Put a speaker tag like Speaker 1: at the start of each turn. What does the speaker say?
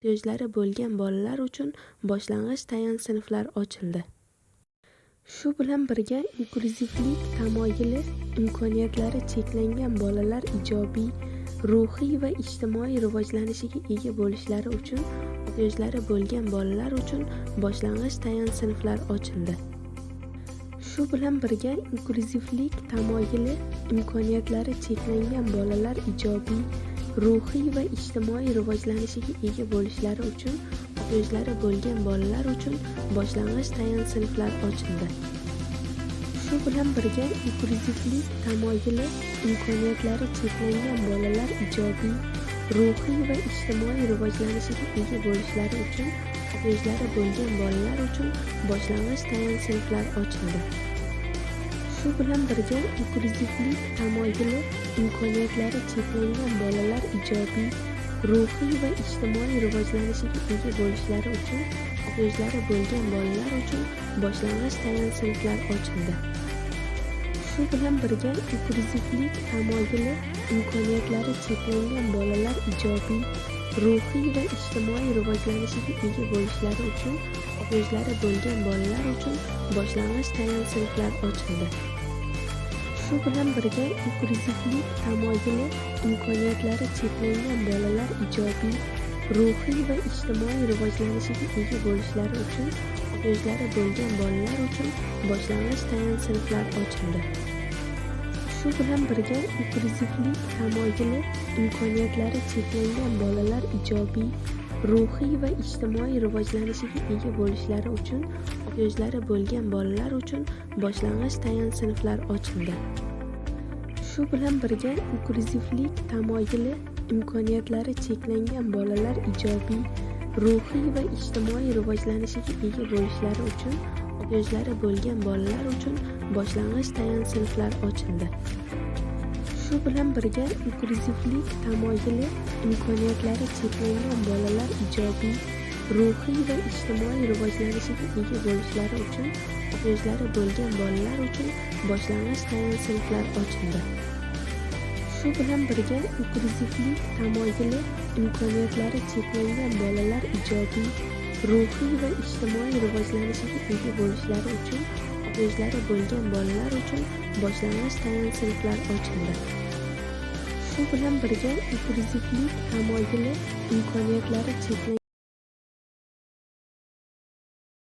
Speaker 1: Ehtiyojlari bo'lgan bolalar uchun boshlang'ich tayanch sinflar ochildi. Shu bilan birga, inklyuzivlik tamoyili imkoniyatlari cheklangan bolalar ijobiy, ruhiy va ijtimoiy rivojlanishiga ega bo'lishlari uchun ehtiyojlari bo'lgan bolalar uchun boshlang'ich tayanch sinflar ochildi. Shu bilan birga, inklyuzivlik tamoyili imkoniyatlari cheklangan bolalar ijobiy, ruhiy va ijtimoiy rivojlanishiga ega bo'lishlari uchun ehtiyojlari bo'lgan bolalar uchun boshlang'ich tayanch sinflar ochildi. Shu bilan birga, inklyuzivlik tamoyili imkoniyatlari cheklangan bolalar ijobiy, ruhiy va ijtimoiy rivojlanishiga ega bo'lishlari uchun ehtiyojlari bo'lgan bolalar uchun boshlang'ich tayanch sinflar ochildi. Shu bilan birga, inklyuzivlik tamoyili imkoniyatlari cheklangan bolalar ijobiy, ruhiy va ijtimoiy rivojlanishiga ega bo'lishlari uchun ehtiyojlari bo'lgan bolalar uchun boshlang'ich tayanch sinflar ochildi. Shu bilan birga, inklyuzivlik tamoyili imkoniyatlari cheklangan bolalar ijobiy, ruhiy va ijtimoiy rivojlanishiga ega bo'lishlari uchun ehtiyojlari bo'lgan bolalar uchun boshlang'ich tayanch sinflar ochildi. Shu bilan birga, inklyuzivlik tamoyili imkoniyatlari cheklangan bolalar ijobiy, ruhiy va ijtimoiy rivojlanishiga ega bo'lishlari uchun ehtiyojlari bo'lgan bolalar uchun boshlang'ich tayanch sinflar ochildi. Shu bilan birga, inklyuzivlik tamoyili imkoniyatlari cheklangan bolalar ijobiy, ruhiy va ijtimoiy rivojlanishiga ega bo'lishlari uchun ehtiyojlari bo'lgan bolalar uchun boshlang'ich tayanch sinflar ochildi. Shu bilan birga, inklyuzivlik tamoyili imkoniyatlari cheklangan bolalar ijobiy, ruhiy va ijtimoiy rivojlanishiga ega bo'lishlari uchun ehtiyojlari bo'lgan bolalar uchun boshlang'ich tayanch sinflar ochildi. Shu bilan birga, inklyuzivlik tamoyili imkoniyatlari cheklangan bolalar ijobiy, ruhiy va ijtimoiy rivojlanishiga ega bo'lishlari uchun ehtiyojlari bo'lgan bolalar uchun boshlang'ich tayanch sinflar ochildi. Shu bilan birga, inklyuzivlik tamoyili imkoniyatlari cheklangan bolalar ijobiy, ruhiy va ijtimoiy rivojlanishiga ega bo'lishlari uchun ehtiyojlari bo'lgan bolalar uchun boshlang'ich tayanch sinflar ochildi. Shu bilan birga, inklyuzivlik tamoyili imkoniyatlari cheklangan